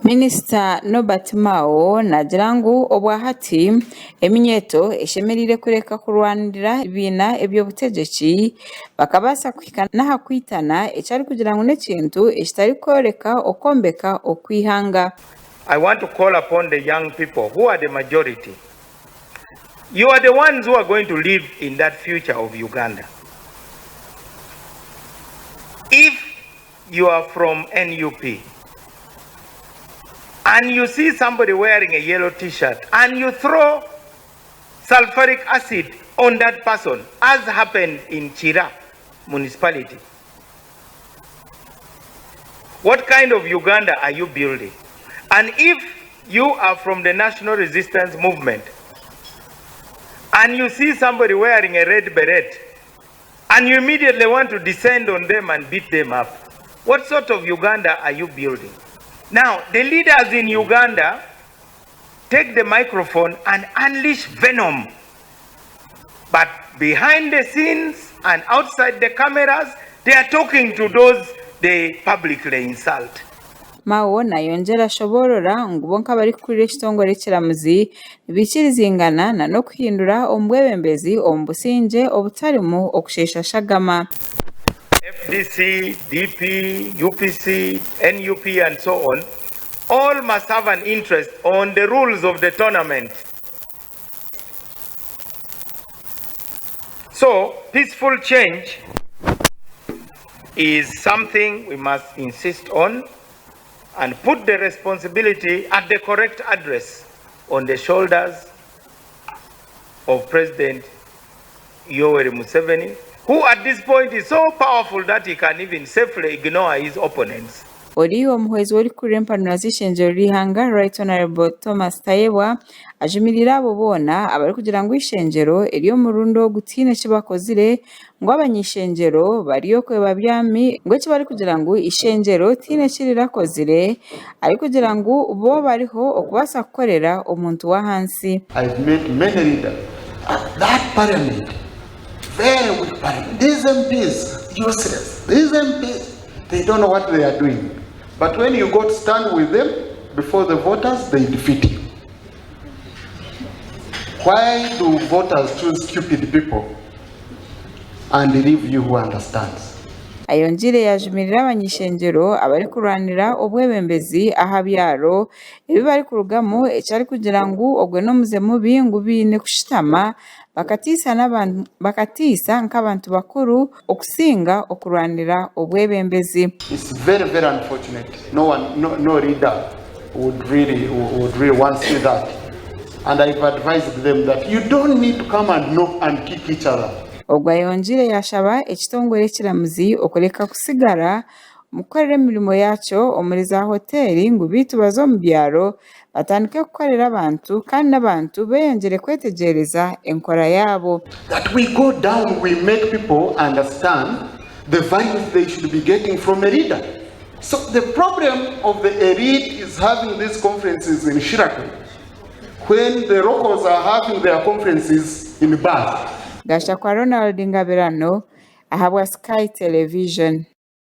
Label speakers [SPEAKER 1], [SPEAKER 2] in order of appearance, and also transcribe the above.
[SPEAKER 1] Minisita Norbert Mao naagira ngu obwahati eminyeeto eshemereire kureka kurwanirira ebibiina eby'obutegyeki bakabaasa kuhika n'aha kwitana eki arikugira ngu n'ekintu ekitarikworeka okwombeka okw'eihanga.
[SPEAKER 2] I want to call upon the young people who are the majority. You are the ones who are going to live in that future of Uganda. If you are from NUP and you see somebody wearing a yellow t-shirt and you throw sulfuric acid on that person, as happened in Chira municipality, what kind of Uganda are you building? And if you are from the National Resistance Movement and you see somebody wearing a red beret and you immediately want to descend on them and beat them up, what sort of Uganda are you building? Now, the leaders in Uganda take the microphone and unleash venom. But behind the scenes and outside the cameras, they are talking to those they publicly insult.
[SPEAKER 1] Mao nayongyera ashoboorora ngu bo nk'abarikukurira ekitongore ekiramuzi nibaikirizingana n'okuhindura omu bwebembezi omu busingye obutarimu okusheesha shagama.
[SPEAKER 2] FDC, DP, UPC, NUP and so on, all must have an interest on the rules of the tournament. So, peaceful change is something we must insist on and put the responsibility at the correct address on the shoulders of President Yoweri Museveni, who at this point is so powerful that he can even safely ignore his opponents.
[SPEAKER 1] Ori omuhwezi w'orikukurira empanura z'eishengyero ry'eihanga Right Honourable Thomas Tayebwa ajumiriire abo boona abarikugira ngu eishengyero ery'omurundi ogu tihaine eki bakozire ngu abany'eishengyero bari okwe babyami ngu eki barikugira ngu eishengyero tihaine eki rirakozire arikugira ngu bo bariho okubaasa kukorera omuntu w'ahansi.
[SPEAKER 3] I've met many leaders at that parliament, very weak parliament. These MPs, useless. These MPs, they don't know what they are doing. But when you go to stand with them before the voters, they defeat you. Why do voters choose stupid people and leave you who understands?
[SPEAKER 1] Ayongiire yaajumirira abany'eishengyero abarikurwanira obwebembezi aha byaro ebi barikurugamu eki arikugira ngu ogwe n'omuze mubi ngu baine kushutama bakatiisa nk'abantu bakuru okusinga okurwanira obwebembezi.
[SPEAKER 3] It's very very unfortunate no one no, no leader would really would really want to see that and I've advised them that you don't need to come and knock and kick each other.
[SPEAKER 1] Ogwo ayongiire yaashaba ekitongore ekiramuzi okureka kusigara omu kukorera emirimo yaakyo omuri za hoteeri ngu beitu baze omu byaro batandike kukorera abantu kandi n'abantu beeyongyere kwetegyereza enkora yaabo.
[SPEAKER 3] That we go down we make people understand the values they should be getting from a leader. So the problem of the elite is having these conferences in Sheraton when the locals are having their conferences in bars.
[SPEAKER 1] Gashakwa Ronald Ngabirano ahabwa Sky Television.